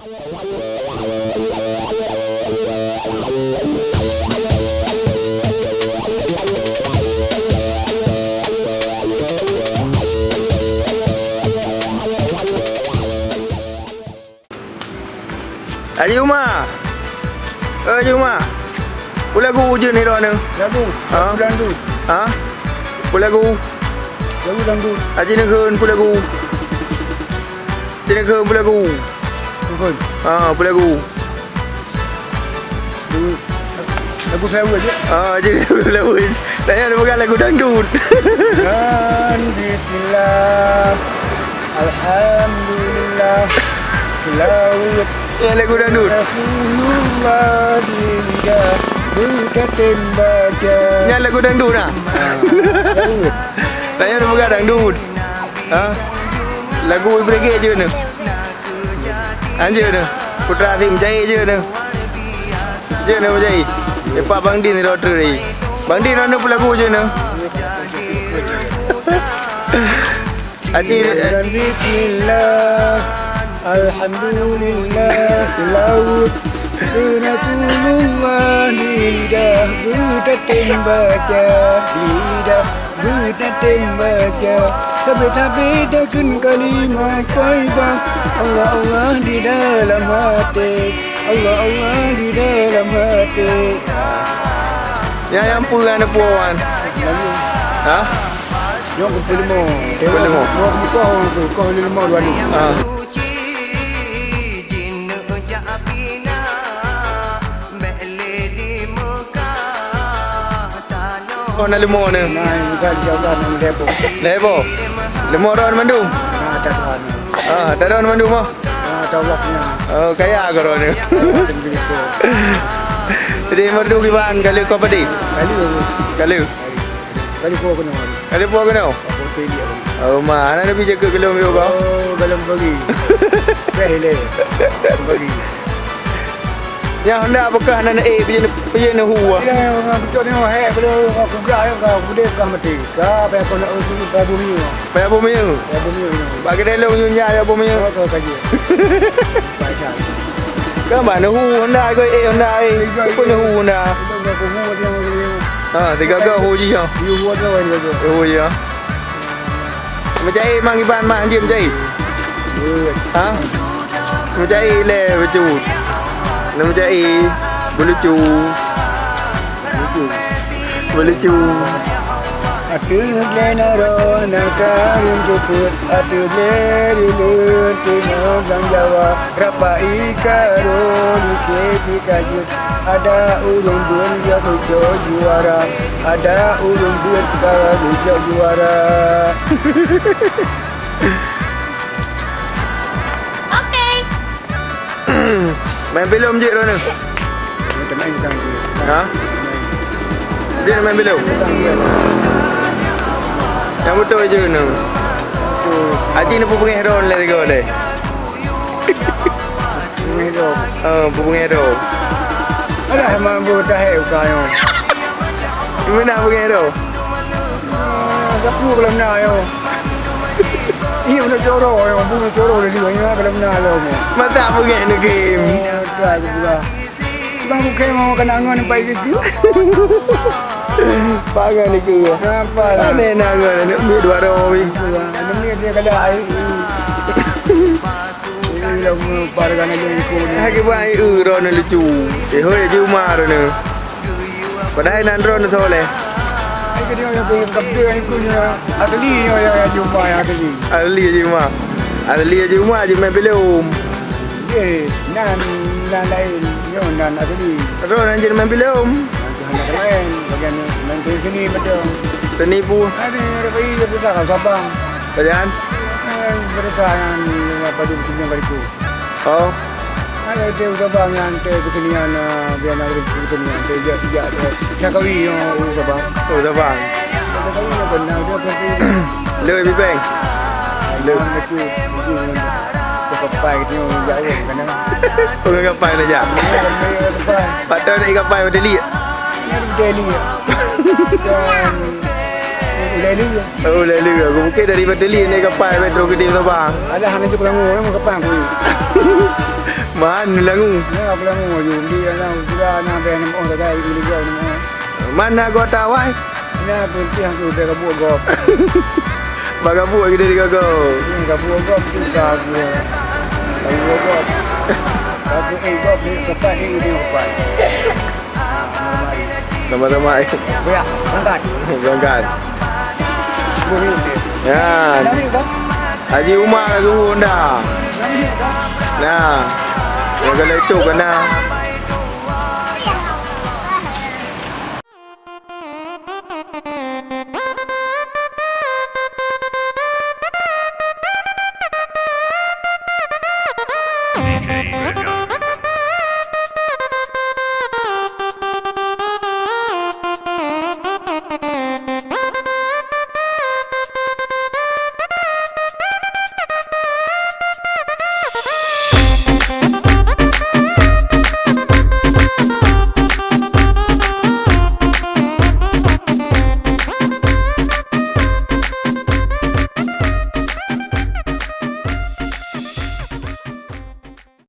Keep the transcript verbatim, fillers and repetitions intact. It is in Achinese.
Haji Uma. Eh, Haji Uma. Peue lagu ujeuen nyoe droeneuh? Lagu? Ha? Lagu dangdut. Ha? Peue lagu? Lagu dangdut. Aji neukheun peue lagu? Aji neukheun peue lagu? Neukheun. Ha, peue lagu? Lagu, lagu Seulaweuet je. Ha, aji neukheun Seulaweuet. Tanya dia peugah lagu dangdut. Dan bismillah. Alhamdulillah, seulaweuet. Ya, lagu dangdut. Rasulullah di lidah, beutateubaca. Nyan lagu dangdut nah. Ah, seulaweuet. Tanya dia peugah dangdut. Ha? Lagu Ibrahim je ni. Anjir ni. Putra Aziz Mujahid je ni. Je ni Mujahid. Lepas Bang Din ni doktor ni. Bang Din mana peue lagu je ni? Hati. Dan bismillah, alhamdulillah, seulaweuet keu Rasulullah, lidah beutateubaca, lidah beutateubaca, sabe-sabe takheun kalimah thaibah, Allah, Allah di dalam hati, Allah, Allah di dalam hati. Ya, yang peue hana puan? Ha? Nyoe keu peuleumah. Peuleumah. Nyoe keu muka orang tu, kah leuleumah dua ni. Ah. Oh, na leumo ni. Nah, ini kan jauh lah, nang Depok. Depok. Leumo ron mandum. Nah, tak tahu. Ah, tak ada mandum ah. Ah, tak Allah punya. Oh, kaya kau ron ni. Jadi merdu kiban kali kau padi. Kali. Kali. Kali po kena. Kali po kena. Aku tadi aku. Oh, ma, anak nabi jaga kelom yo kau. Oh, dalam pagi. Dah le. Pagi. Ya, hendak bekah anak eh, piye piye hu ah. Ya, orang kecil ni hai, kalau aku gak ya, aku deh kah mati. Kah apa aku nak uji pada bumi. Payah bumi. Payah bumi. Bak kedai long nyun ya, ya bumi. Oh, kau kaji. Baca. Kan mana hu Honda kau eh Honda eh. Apa ni hu Honda? Itu aku hu dia. Ha, tiga ga hu ji ya. Hu dia. Hu ya. Meucai mang iban mak anjing meucai. Ha? Meucai le becut. Nak meucai beulucu. Beulucu. Ateueh glé na roh na kareueng peuet, ateueh glé rileuen teungoh blang Jawa, rapai ka roh likét pih ka jeuet. Ada ureueng beuet ka geucok juara, ada ureueng beuet ka geucok juara. Oke. Main belom jeuet droeneuh. Ha? Jeuet main belom. Nyang beutôi jeuet nyoe. Aji neupeubeungéh droeneuh lé sigoe lé. Beungéh droe. Oh, beungéh droe. Alah, memang beutahé uka nyoe. Gimana beungéh droe? Ah, sapu kalau na nyoe. Iya, beuna coro nyoe, beuna coro dari sini, kalau na nyoe. Mata beungéh ni game. Oh, dah, aku pula. Bang, bukan mau kena angon sampai situ. Pangan ni ke? Apa lah? Aneh nak angon, aneuk miet dua roh, weh. Aneuk miet dia kada ai. Ini lah umur pargan aja ikut ni. Hai, ke buat ai, eh, droeneuh lucu. Eh, hoi, Haji Umar ni. Padahai nan droeneuh soleh. Ai, ke dia yang tu, kapten yang ikut ni, asli ni, yang Haji Umar yang asli. Asli Haji Umar. Asli Haji Umar, Haji main belom. Ye, nan, nan lain, nyoe nan asli. Droeneuh jeuet main belom. Anak lain, bagian main seni, seni betul. Seni pu? Ada, ada bayi, ada besar, Sabang. Pajan? Eh, mereka yang apa tu, punya bariku. Oh. Ada dia Sabang yang ada kesenian, ah, biar nak ada kesenian, dia jak, jak, jak. Nak kawin, oh, Sabang. Oh, Sabang. Ada kawin, apa, nak, dia apa tu? Lho, Bibeng. Lho. Yang betul, betul, betul. Kapai kita ni orang jauh, kan? Orang kapai dah jak. Orang kapai. Patut nak kapai betul. Udah ni. Udah ni. Oh, udah ni. Aku mungkin dari Batali ni kapai Metro Gede Sabah. Alah, hana seperangu orang kapai aku. Man Langu. Ya, Langu, Yumbi, Langu, sudah na beh nem oh sagai, Yumbi, nem oh. Mana gota wai? Na putih aku beh kabuat gop. Bagabuat kita di gogo. Ini kabuat gop tu ka aku. Kabuat gop. Aku eh gop ni sepat ni ni sepat. Sama-sama. Ya, angkat. Angkat. Bunyi. Ya. Dari bang. Haji Umar ke Honda. Nah. Yang kalau itu kena.